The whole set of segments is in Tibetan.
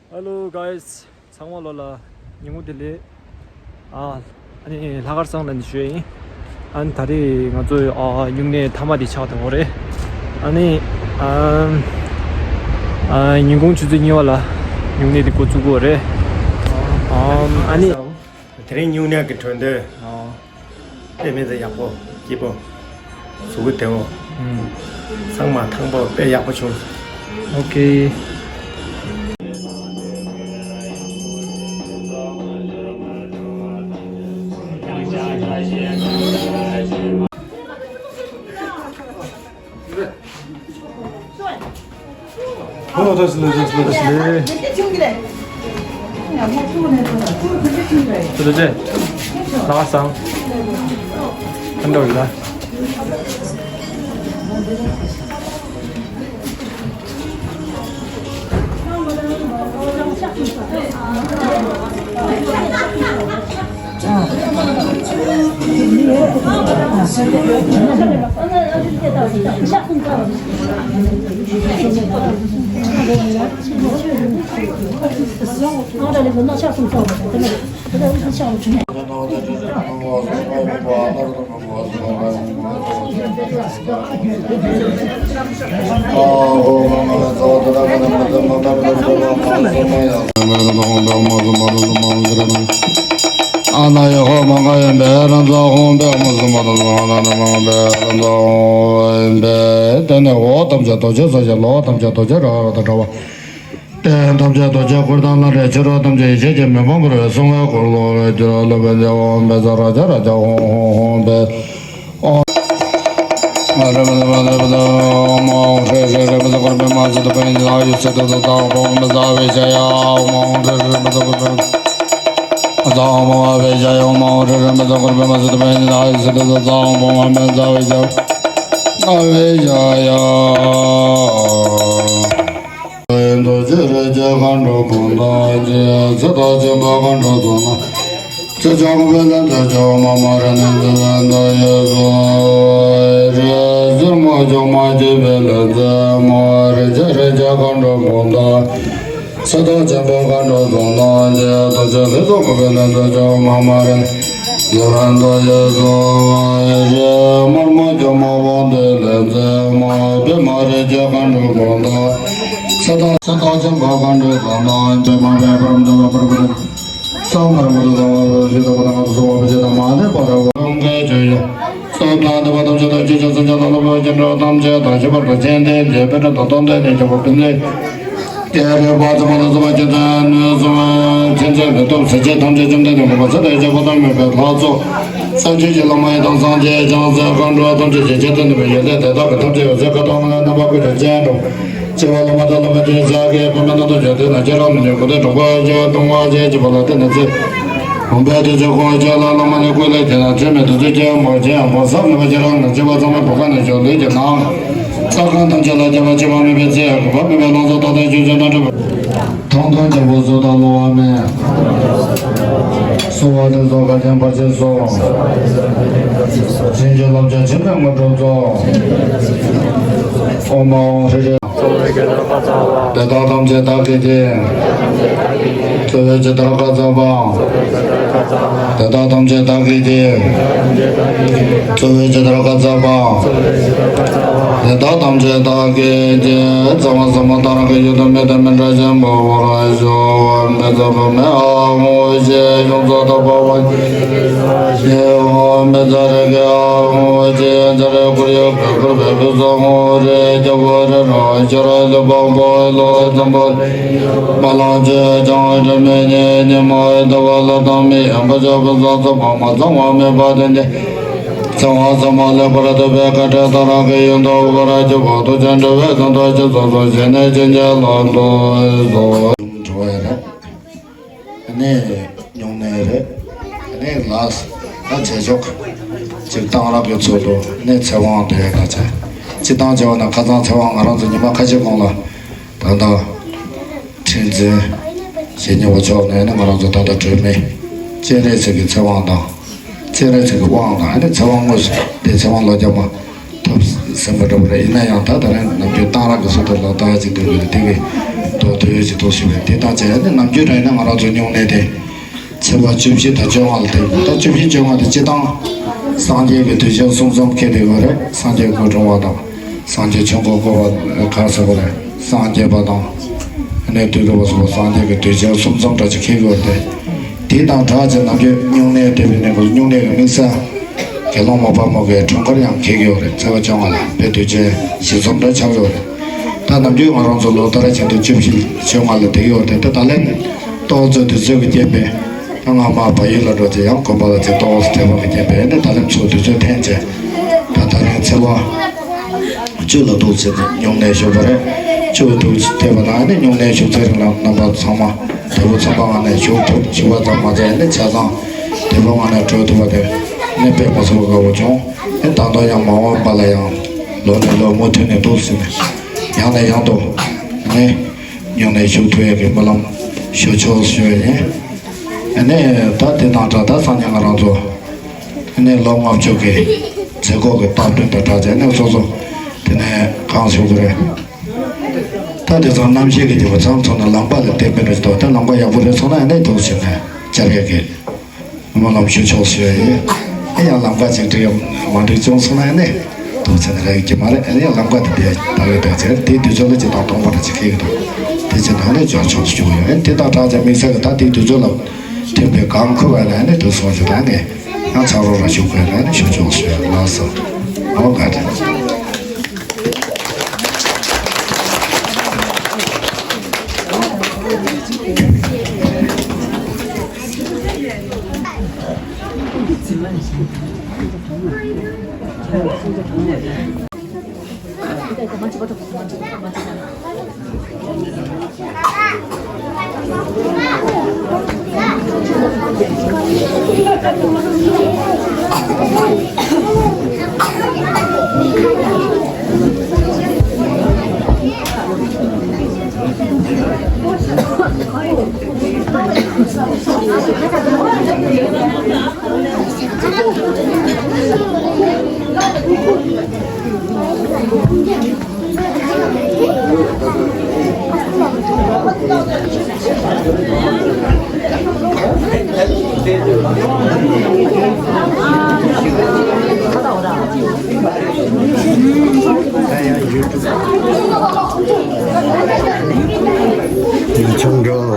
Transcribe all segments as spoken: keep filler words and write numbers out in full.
Hello guys, ཚང་མ་ལོ་ལ་ཉིན་མོ་བདེ་ལེགས། ཨ་ཨ་ནི་ལྷག་དཀར་བཟང་ལ་ནི་ཞུ་ཡ་ཡིན། ཨ་ནི་ད་རེས་ང་ཚོའི་ཨ་སྨྱུང་གནས་མཐའ་མ་དེ་ཆགས་བསྡད་ཡོད་རེད། ཨ་ནི་ཨ་ཨ་ཉིན་གུང་ཆུ་ཚོད་གཉིས་པ་ལ་སྨྱུང་གནས་དེ་འགོ་བཙུགས་ཀྱི་ཡོད་རེད། ཨ་ཨ་ནི། དེ་རིང་སྨྱུང་གནས་ཀྱི་གྲོས་འདོན། ཨ། དཔེ་མི་ཚེ་ཡག་པོ་སྐྱིད་པོ། གཟུགས་པོ་བདེ་པོ། ཨུམ། ཚང་མ་ཐང་པོ་དཔེ་ཡག་པོ་བྱུང་། ཨོ་ཁེ། ཨོ་ད་སི་ལེ་ད་སི་ལེ། ད་སི་ལེ། ད་སི་ལེ། ལ་སང་། ཨན་འདྲ་ལ། ཨ་ན་ཡ་ཧོ་མ་ག་ཡ་མེ་ར་ཛ་ཧོ་མེ་མ་ཟ་མ་ར་ཛ་ཧོ་མེ་མ་ཟ་མ་ར་ཛ་ཧོ་མེ་ར་ཛ་ཧོ་མེ། དེ་ནས་འོག་ཐམས་ཅད་རྡོ་རྗེ་སོགས་ཀྱི་ལོགས་ཐམས་ཅད་རྡོ་རྗེ་ར་ར་དང་བྲལ་བ། རྟེན་ཐམས་ཅད་རྡོ་རྗེ་སྐུ་དང་ལྷ་འདྲེ་ཕྱི་རོལ་ཐམས་ཅད་ཡེ་ཤེས་ཀྱི་མེ་དཔུང་འཁོར་བའི་གསུང་བས་འཁོར་ལོ་བའི་རྒྱུད་ལ་སློབ་དཔོན་ཏེ་འོ་མེ་ཙ་ར་ཙ་ར་ཙ་ཧོ་ཧོ་ཧོ་མེ། ཨོ། རེ་མ་ཟ་མ་ཟ་མ་ཟ་མ་ཧོ་ཧྲེ་ཧྲེ་རེ་མ་ཟ་ཀུར་བེ་མ་ཟ་ཏུ་པེ་ཉི་ཟ་ཡུ་སེ་ཏུ་ཟ་ཟ་ཧོ་མ་ཟ་བེ་ཤ་ཡ་ཧོ་མ་ཧོ་ཧྲེ་ཧྲེ་མ་ཟ་ཀུར་བེ་མ་ཟ་ཧོ་མ་བ་བེ་ཤ་ཡ་ཧོ་མ་ཧོ་ཧྲེ་ཧྲེ་མ་ཟ་ཀུར་བེ་མ་ཟ་ཏུ་པེ་ཉི་ཟ་ཡུ་སེ་ཏུ་ཟ་ཟ་ཧོ་མ་ཧོ་མ་ཟ་བེ་ཤ་ཡ་ཨ་བེ་ཤ་ཡ། རྡོ་རྗེ་རིགས་ཀྱི་མཁའ་འགྲོ་འབུམ་དང་བཅས། ཚེ་དང་བཅས་པ་མཁའ་འགྲོ་ཚོགས་རྣམས། ཚེ་བཅོམ་པའི་ལྷ་འདྲེ་བཅོམ་མ་མ་ར་ནི་འཛིན་པའི་མདོ་ཡི་གསུང་རེ། སེར་མོ་བཅོམ་མ་མཆིས་པའི་ལྷ་འཛིན་མ། རིན་ཆེན་རིགས་ཀྱི་མཁའ་འགྲོ་འབུམ་དང་། ཚེ་དང་བཅས་པ་མཁའ་འགྲོ་ཚོགས་རྣམས་ཀྱིས། རྡོ་རྗེ་ལྷུན་རྫོགས་ཀུན་གྱི་ལྷ་འདྲེ་བཅོམ་མ་མ་ར་ནི་འཛིན་པའི་མདོ་ཡི་གསུང་རེ། དམར་མོ་བཅོམ་མ་དབང་ཐང་ལྷ་འཛིན་མ། བི་མ་རིགས་ཀྱི་མཁའ་འགྲོ་འབུམ་དང་། ཚེ་དང་ཚེ་དང་བཅས་པ་མཁའ་འགྲོ་ཚོགས་རྣམས་ཀྱིས། མ་འོངས་པའི་བར་དུ་བ་པར་པར། སམ་བར་མ་དུ་དང་བ་ཞི་དང་བ་དང་བ་དུ་སོ་བ་བ་ཅི་དང་མ་ནི་པ་ར་བ་ལོང་གའི་ཆོས་ཡོད། སོ་ཐ་དི་བ་ཐམས་ཅད་དང་ཆོས་ཅན་སེམས་ཅན་དང་སློབ་དཔོན་སྐྱེ་འགྲོ་ཐམས་ཅད་དང་ཤེས་པར་དང་མཁྱེན་ལྡན་གྱི་དཔེ་སྒྲོན་དང་སྟོང་ཐུན་ནས་ཁྱབ་པ་ཕུན་ཚོགས། ཀྱེ་རེ་བ་ཙམ་མ་ལ་སོགས་པ་ཅི་ཙམ་ནུས་སོང་ཕན་ཚུན་མི་ཐོབ་ཟེར་ཅེས་ཐམས་ཅད་བཅོམ་ལྡན་འདས་མངོན་པར་ཚད་མེད་པའི་ཁྱད་པར་དུ་མེད་པའི་ལྷ་ཚོགས། སངས་རྒྱས་ཀྱི་བླ་མ་ཡི་དམ་སངས་རྒྱས་བྱང་སེམས་མཁའ་འགྲོ་ཐམས་ཅད་ཀྱི་ཆེད་དུ་ནུས་པའི་ཡོན་ཏན་དེ་དག་གིས་ཐམས་ཅད་ཡོད་ཚད་ཁ་དོག་ལྔ་རྣམ་པ་ཀུན་ཏུ་སྤྱན་དྲངས། སྐྱེ་བ་སློབ་མ་དང་སློབ་མ་དེ་ཡི་ས་གའི་བུ་མོ་རྣམས་དང་འབྱོན་ཏེ་ན་ཁྱེད་རང་ནི་ཉོན་ཀུན་ཏུ་གྲོང་པ་ཅན་གཏོང་བ་ཅན་གྱི་བུ་ལ་བརྟེན་ནས་ཚེ། འོན་པའི་དུས་ཀྱི་ཁོང་ཁྱེད་ལ་བླ་མ་ནི་ཀུན་ལས་བརྒྱལ་ན་ཚེ་མེད་དུ་ཚུལ་ཁྱད་མོ་ཅན་ཡང་མོ་བསམ་མེད་པ་ཁྱེད་རང་ནི་སྐྱེ་བ་ཚང་མ་བུ་ག་ནས་འབྱོན་དུས་ཀྱི་ནང་། ས་ཁང་ཐམས་ཅད་ལ་ཁྱབ་པ་སྐྱེ་བ་མེད་པའི་ཚེ་ཡང་གོ་འཕང་མེད་པའི་ལྷ་ཚོགས་མཐའ་དག་ཆོས་ཅན་རྣམ་འཕྲུལ་པ། ཐང་སྟོང་འཇམ་པོ་སུ་དང་བསླུ་བ་མེད། གསོལ་བ་འདེབས་སོ་བསྐལ་བརྒྱར་བར་ཆད་སོལ། བྱིན་གྱིས་བརླབ་ཀྱང་འཆི་མེད་དངོས་གྲུབ་སྩོལ། ཨོཾ་ཨཱཿཧྲཱིཿ། དེ་དག་ཐམས་ཅད་བདག་གིས་བགྱིས། རྩོལ་བའི་ཇི་ལྟར་བཀའ་སྩལ་པ། དེ་དག་ཐམས་ཅད་བདག་གིས་བགྱིས། རྩོལ་བའི་ཇི་ལྟར་བཀའ་སྩལ་པ། དེ་དག་ཐམས་ཅད་བདག་གིས་བགྱིས། རྩ་བ་ཟབ་མོ་གཏང་རག་གི་ཡུལ་དུ་མི་ལྡན་མི་འབྲལ་ཆེན་པོ་བོར་ཞུ། མི་ཚངས་པ་མེད་ཨ་ཧོ་ཞེས་ཡོངས་སུ་དག་པ་བ་ཞེས་ཧོ། མི་ཚངས་རིགས་ཀྱི་ཨ་ཧོ་ཞེས་ཚངས་རིགས་ཁོར་ཡུག་གི་ཁོར་བའི་ཕུན་ཚོགས་ཧོ་རེ་རྒྱལ་པོ་རི་རབ་ཤར་ལུས་པ་པོ་ལོ་འཛམ་བུ་མ་ལང་ཆོས་ཀྱང་དྲི་མེད་ཉིད་ཉི་མ་ཟླ་བ་ལ་དང་མི་ཡང་བུ་ཆོག་ཕུན་སུམ་ཚོགས་པ་མ་ཚང་བ་མེད་པ་དེ་ཉིད། ཚེ་དབང་ཟབ་མོ་ལེགས་པར་ཐོབ་པའི་དཀའ་འགྲེལ་གཏང་རག་གི་ཡོན་ཏོ་བར་གྱུར་པ་ཐུགས་རྗེ་འགྲོ་བའི་དོན་དུ་སྤྱི་སོ་སོར་བྱས་ནས་བྱིན་གྱིས་བརླབ་ཏུ་གསོལ། འགྲོ་བ་རེད། ནས་སྨྱུང་གནས་རེད། ནས་ལ་ད་བྱེད་ཆོག་ཅིག་གཏང་རག་གི་ཚུལ་དུ་ནས་ཚེ་དབང་དེ་ད་ཆ་སྤྱི་བཏང་བྱས་པ་ན་ཁ་སང་ཚེ་དབང་ང་རང་ཚོ་ཉི་མ་ཁ་ཤས་གོང་ལ་ད་ལྟ་ཁྲི་འཛིན་ཞེ་ཉེ་བ་མཆོག་ནས་ནི་ང་རང་ཚོ་ད་ལྟ་སྒྲོལ་མའི་སྤྱན་རས་གཟིགས་ཀྱི་ཚེ་དབང་དང་། སྤྱན་རས་གཟིགས་ཀྱི་དབང་དང་ཨ་ནི་ཚེ་དབང་དངོས་སུ་དེ་ཚེ་དབང་ལོ་བརྒྱ་མ་ཐོབ་ཟིན་པ་འདྲ་པོ་རེད། ཡིན་ན་ཡང་ད་ད་རེས་ནམ་རྒྱུན་གཏང་རག་གི་སྲོལ་དེ་ལ་ད་ཅིག་འདུག་གི་རེད། དེ་གི་ དོ་དོ་ཡོད་ཅིག་ཐོག་ཞུ་བས་དེ་དང་བཅས་ནི་ནམ་རྒྱུན་རང་ན་ང་རང་ཚོ་སྨྱུང་གནས་དེ་ཚེས་པ་བཅུ་བཞི་དང་བཅོ་ལྔ་ལ་དེ་ད་བཅུ་བཞི་བཅོ་ལྔ་དེ་སྤྱི་བཏང་སངས་རྒྱས་ཀྱི་དུས་ཆེན་གསུམ་གསུམ་འཁེལ་བསྡད་ཡོད་རེད། སངས་རྒྱས་དངོས་གྲུབ་པ་དང་སངས་རྒྱས་ཆོས་འཁོར་བསྐོར་བ་ག་ཟེར་བ་རེད། སངས་རྒྱས་པ་དང་ཨ་ནི་དུས་གྲུབ་པ་སོགས་སངས་རྒྱས་ཀྱི་དུས་ཆེན་གསུམ་གསུམ་འདྲ་ཅིག་འཁེལ་གྱི་ཡོད་རེད། དེ་དང་སྦྲགས་ཀྱི་ནམ་རྒྱུན་སྨྱུང་གནས་དེ་བས་ནས་སྨྱུང་གནས་ཀྱི་དམིགས་བསལ་དགེ་སློང་མ་ཕམ་མོ་གི་འཁྲུངས་སྐར་ཡང་འཁེལ་གྱི་ཡོད་རེད། ཚེས་པ་བཅོ་ལྔ་ལ་དཔེ་དུས་ཆེན་གཞི་འཛོམས་འདྲ་ཆགས་ཡོད་རེད། ད་ནམ་རྒྱུན་ང་རང་ཚོ་ལོ་ལྟར་བཞིན་དུ་བཅུ་བཞི་བཅོ་ལྔ་ལ་བསྡད་ཀྱི་ཡོད་རེད། ད་ད་ལན་ཏོག་ཙམ་དུས་ཚོད་ཀྱི་རྐྱེན་པས་ད་སྔ་མ་བལ་ཡུལ་ལ་འགྲོ་རྗེས་ཡང་དགོན་པ་ལ་ཚེ་ཏོག་ཙམ་ཐེབས་པ་གི་རྐྱེན་པས་ནི་ད་ལན་ཚུར་དུས་ཚོད་འཐེན་རྗེས་ད་ད་རིང་ཚེས་པ་བཅུ་ལ་འདུག་ཟེར་ནས་སྨྱུང་གནས་ཞུགས་པ་རེད། བཅུ་འདུག་ཐེབས་པ་དང་ནི་སྨྱུང་གནས་ཞུགས་ཚེ་རིང་ལ་རྣམ་པ་ཚང་མ་དེ་བོ་ཚང་མ་ང་ནས་ཞུགས་ཐུབ་ཞུགས་པ་ཙམ་མ་ཟད་ནི་ཆ་ཚང་དེ་བོ་ང་ནས་གྲོལ་ཐུབ་པ་དེ་ནི་དཔེ་མ་སྲིད་པ་དགའ་བོ་བྱུང་། ཨེ་ད་དུང་ཡང་མ་འོངས་པ་ལ་ཡང་ལོ་ནས་ལོ་མུ་མཐུད་ནས་འདུག་ཟེར་ནས་ཡང་ནས་ཡང་དུ་ནི་སྨྱུང་གནས་ཞུགས་ཐུབ་ཡས་ཀྱི་སྨོན་ལམ་ཞུ་ཆོག་ཞུ་ཡས་ཡིན། ཨ་ནི་ད་དེ་དང་སྦྲགས་ད་སང་ཉིན་ང་རང་ཚོ་ཨ་ནི་ལོ་ལྔ་བཅུ་གི་མཛད་སྒོ་གི་སྟབས་བསྟུན་དང་སྦྲགས་བྱས་ནས་སོ་སོ་དེ་ནས་གང་ཞུ་དགོས་རེད། ད་དེ་ཚང་གནམ་གཤིས་ཀྱི་དེ་བ་ཚང་ཚོ་ནས་ལམ་ཁ་ལ་བསྡད་པའི་རེད་དོ། ད་ལམ་ཁ་ཡག་པོ་རེད་སོང་ན་ཨ་ནི་འདུག་ཟེར་ནས་བཅར་ཡས་ཀྱི་སྨོན་ལམ་ཞུ་ཆོག་ཞུ་ཡས་ཡིན། ཨེ་ཡང་ལམ་ཁ་ཅིག་འགྲིག་ཡང་མ་འགྲིག་བྱུང་སོང་ན་ཨ་ནི་འདུག་ཟེར་ནས་རག་གི་མ་རེད། ཨ་ནི་ཡང་ལམ་ཁ་དེ་བསྡད་ད་གི་འདུག་ཟེར་དེ་དུས་ཚོད་ལ་ཅི་དང་སྟོང་པ་རེ་ཅིག་ཁེལ་གི་འདུག་དེ་ཅི་ནང་ནས་འབྱོར་ཆོག་ཞུ་ཡོད། ཨེ་དེ་དང་སྦྲགས་ཅིག་དམིགས་བསལ་གྱི་ད་དེ་དུས་ཚོད་ལ་ཐེབས་པའི་གང་ཁུ་བ་ལ་ཨ་ནི་དུས་སོང་ཞུ་ད་ངས་ཡང་ཚ་རོགས་ར་ཞུ་དགོས་ལ་ཨ་ནི་ཞུ་ཆོག་ཞུ་ཡོད་ལགས་སོ། ཨོ་ག་རེད། ཆུང་འགྲོ།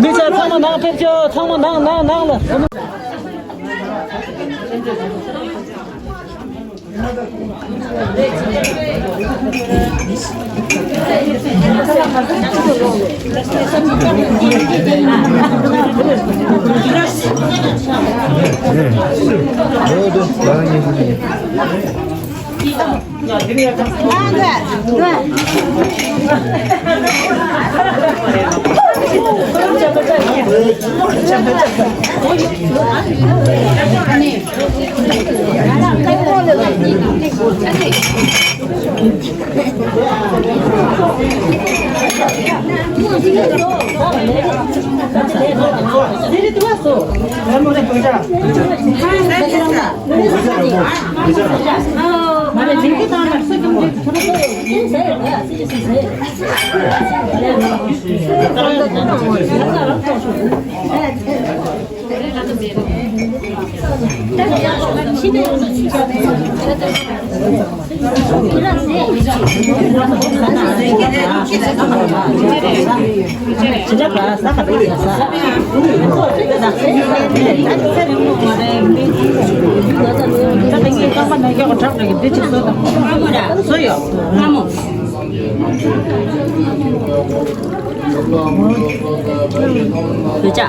མི་ཚང་མ་ནང་ཕེབས་ཤོག་ཚང་མ་ནང་ནང་ནང་ལ། བོད་ཇ།